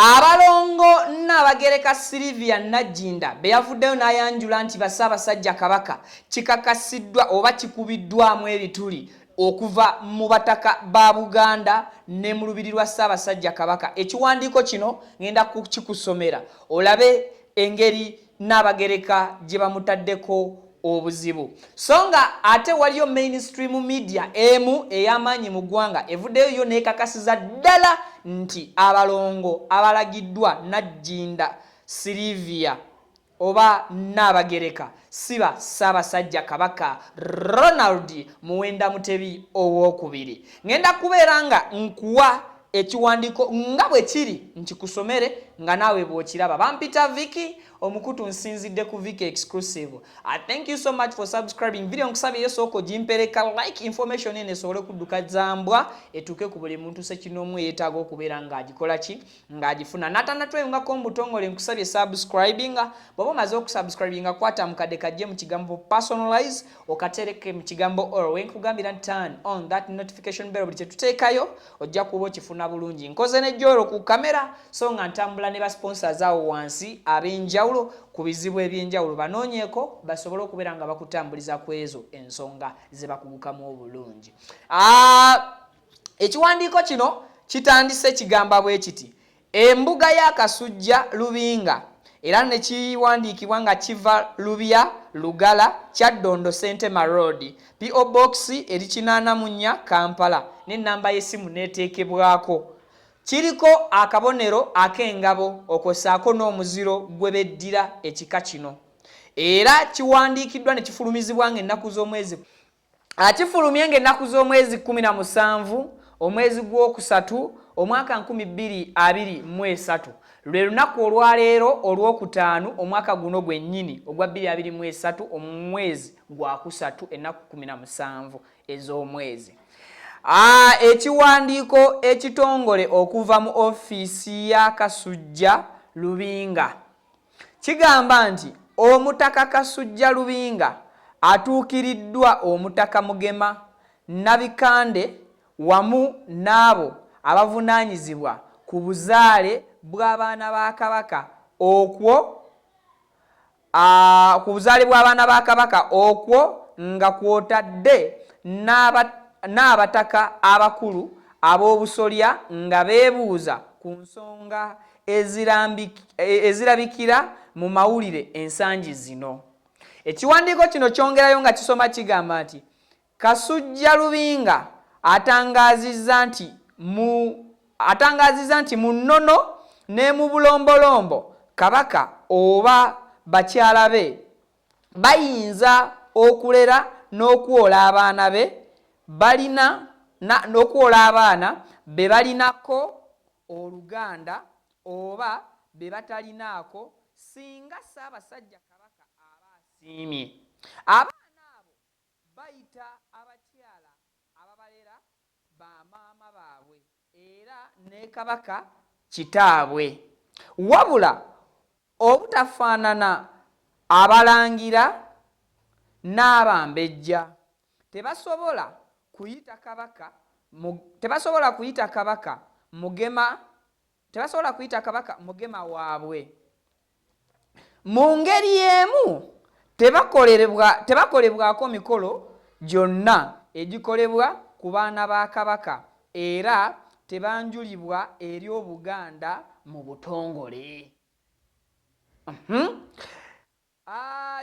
Abalongo Nnaabagereka Sylvia Nagginda be yavuddeyo n'ayanjula nti ba Ssaabasajja Kabaka kikakasiddwa oba kikubiddwamu ebituli okuva mu bataka ba Buganda ne mu Lubiri lwa Ssaabasajja Kabaka. Ekiwandiiko kino ngenda kukikusomera olabe engeri Nnaabagereka gye bamutaddeko obuzibu. So nga ate waliyo mainstream media emu ey'amaanyi mu ggwanga evuddeyo yo n'ekakasiza ddala nti abalongo abalagiddwa Nagginda Sylivia oba Nnaabagereka siba Ssaabasajja Kabaka Ronald Muwenda Mutebi Owookubiri. Ngenda kubeera nga nkuwa ekiwandiiko nga bwe kiri nkikusomere nga naawe bw'okiraba. Bampita Vicky, omukutu nsinzidde ku Vicky Exclusive. I thank you so much for subscribing. Video nkusabye yo sooka ogimpereka like, information eno esobole okudduka zambwa etuuke ku buli muntu ssekinnoomu eyeetaaga okubeera ng'agikola ki ng'agifuna. N'atanatweyungako mu butongole nkusabye subscribinga. Bw'oba omaze okusubscribinga kwata mukadde kajje mu kigambo personalize okatereke mu kigambo all wenkugambira turn on that notification bell, buli kyetuteekayo ojja kuba okifuna bulungi. Nkoze ne Joro ku kamera, so nga ntambula ne ba sponsors awo wansi ab'enjawulo ku bizibu eby'enjawulo, banoonyeeko basobole okubeera nga bakutambuliza ku ezo ensonga ze bakugukamu obulungi. Ekiwandiiko kino kitandise kigamba bwe kiti: embuga ya Kasujja Lubinga, era ne kiwandiikibwa nga kiva Lubya Lugala, Kyaddondo, Sentema Road, PO Box eri 84, Kampala, n'ennamba y'essimu n'eteekebwako. Kiriko akabonero ak'engabo okwo ssaako n'omuziro gwe beddira ekika kino, era kiwandiikiddwa ne kifulumizibwa ng'ennaku z'omwezi akifulumye ng'ennaku z'omwezi 17 omwezi gw'okusatu omwaka 2023, lwe lunaku olwaleero olwokutaano omwaka guno gwennyini ogwa 2023, omwezi gwakusatu, ennaku 17 ez'omwezi. Ekiwandiiko ekitongole okuva mu ofiisi ya Kasujja Lubinga kigamba nti Omutaka Kasujja Lubinga atuukiriddwa Omutaka Mugema Nabikande wamu n'abo abavunaanyizibwa ku buzaale bw'abaana ba Kabaka okwo ku buzaale bw'abaana ba Kabaka okwo nga kw'otadde n'abataka abakulu ab'obusolya nga beebuuza ku nsonga ezirabikira mu mawulire ensangi zino. Ekiwandiiko kino kyongerayo nga kisoma kigamba nti Kasujja Lubinga atangaazizza nti mu nnono ne mu bulombolombo Kabaka oba bakyala be bayinza okulera n'okwola abaana be balina n'okwola abaana be balinako oluganda oba be batalinaako singa Ssaabasajja Kabaka aba asiimye. Abaana abo bayita abakyala ababalera bamaama baabwe era ne Kabaka kitaabwe. Wabula obutafaanana abalangira n'abambejja, tebasobola kuyita Kabaka mugema waabwe. Mu ngeri y'emu tebakolebwako mikolo gyonna egikolebwa ku baana ba Kabaka era tebanjulibwa eri Obuganda mu butongole.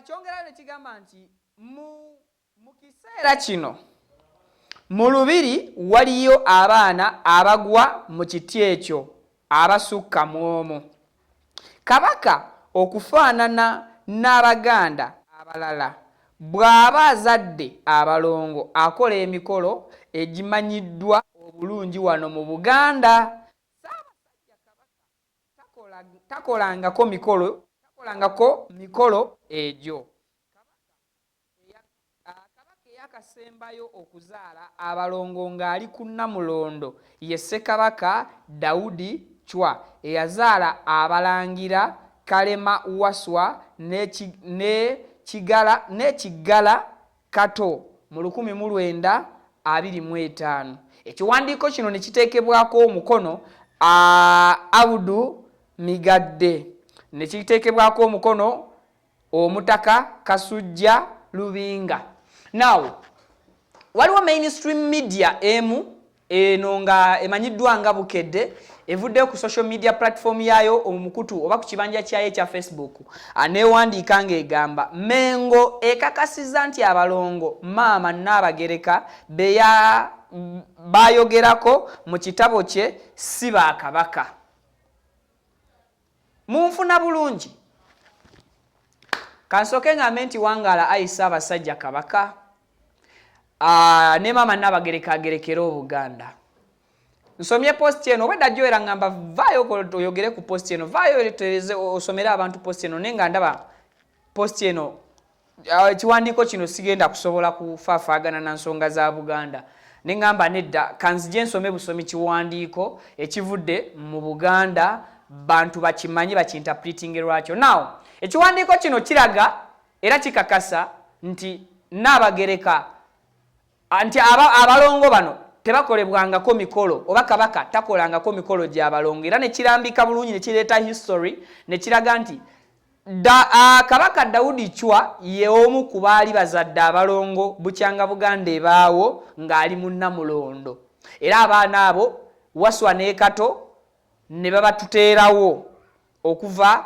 Kyongerayo ne kigamba nti mu kiseera kino mu lubiri waliyo abaana abagwa mu kiti ekyo abasukka mu omu. Kabaka okufaanana n'Abaganda abalala bw'aba azadde abalongo akola emikolo egimanyiddwa obulungi wano mu Buganda. Ssaabasajja Kabaka takolangako mikolo egyo. Kabaka eyakasembayo okuzaala abalongo ng'ali ku Nnamulondo ye Ssekabaka Daudi Chwa eyazaala abalangira Kalema Waswa ne Kiggala Kato mu 1925. Ekiwandiiko kino ne kiteekebwako omukono Abudu. Migadde ne kiteekebwako omukono Omutaka Kasujja Lubinga. Now waliwo mainstream media emu eno nga emanyiddwa nga Bukedde evuddeyo ku social media platform yaayo omukutu oba ku kibanja kyayo ekya Facebook aneewandiika ng'egamba Mengo ekakasizza nti abalongo maama Nnaabagereka beya bayogerako mu kitabo kye si ba Kabaka. Munfuna bulungi? Kansooke ngambe nti wangaala ayi Ssaabasajja Kabaka ne maama Nnaabagereka agerekere Obuganda. Nsomye post eno obwedda joera ngamba vaayo oyogere ku post eno, vaayo otereze osomere abantu post eno, naye nga ndaba post eno ekiwandiiko kino sigenda kusobola kufaafaagana na nsonga za Buganda, ne ŋŋamba nedda, kanzije nsome busomi kiwandiiko ekivudde mu Buganda bantu bakimanyi bakinterpretinge lwakyo. Now ekiwandiiko kino kiraga era kikakasa nti Nnaabagereka nti abalongo bano tebakolebwangako mikolo oba Kabaka takolangako mikolo gya balongo, era ne kirambika bulungi ne kireeta history ne kiraga nti Kabaka Daudi Chwa ye omu ku baali bazadde abalongo bukyanga Buganda ebaawo ng'ali mu Nnamulondo, era abaana abo Waswa ne Kato ne babatuteerawo okuva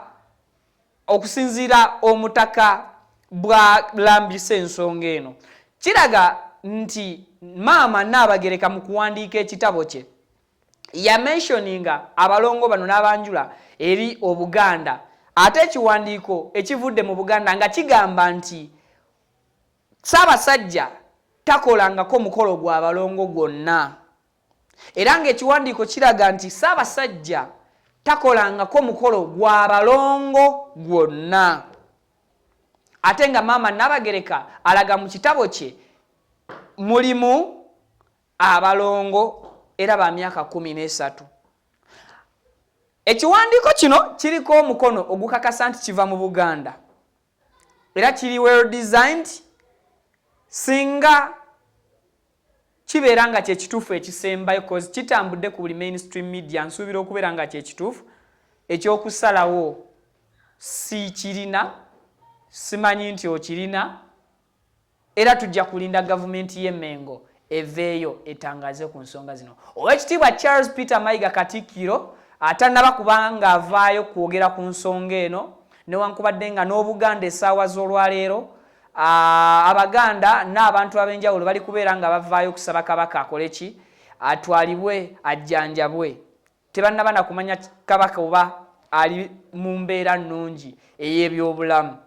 okusinziira Omutaka bw'alambisa ensonga eno. Kiraga nti maama Nnaabagereka mu kuwandiika ekitabo kye yamentioninga abalongo bano n'abanjula eri Obuganda, ate ekiwandiiko ekivudde mu Buganda nga kigamba nti Ssaabasajja takolangako mukolo gwa balongo gwonna, era ng'ekiwandiiko kiraga nti Ssaabasajja takolangako mukolo gwa balongo gwonna, ate nga maama Nnaabagereka alaga mu kitabo kye mulimu abalongo era ba myaka 13. Ekiwandiiko kino kiriko omukono ogukakasa nti kiva mu Buganda era kiri well designed. Singa kibeera nga kyekituufu ekisembayo, cause kitambudde ku buli mainstream media, nsuubira okubeera nga kyekituufu. Ekyokusalawo si kirina, simanyi nti okirina, era tujja kulinda gavumenti y'e Mengo eveeyo etangaze ku nsonga zino. Owekitiibwa Charles Peter Mayiga Katikkiro atannaba kubanga avaayo kwogera ku nsonga eno, newankubadde nga n'Obuganda essaawa z'olwaleero Abaganda n'abantu ab'enjawulo bali kubeera nga bavaayo okusaba Kabaka akole ki, atwalibwe ajjanjabwe. Tebannaba na kumanya Kabaka oba ali mu mbeera nnungi ey'ebyobulamu.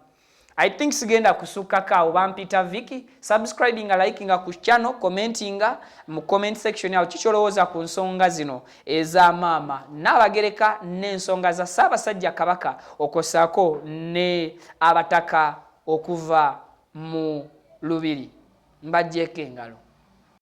I think sigenda kusukkako awo. Bampita Vicky. Subscribinga, likinga ku channel, commentinga mu comment section awo kikyolowooza ku nsonga zino eza maama Nnaabagereka n'ensonga za Ssaabasajja Kabaka okosaako ne abataka okuva mu lubiri. Mbajjeeko engalo.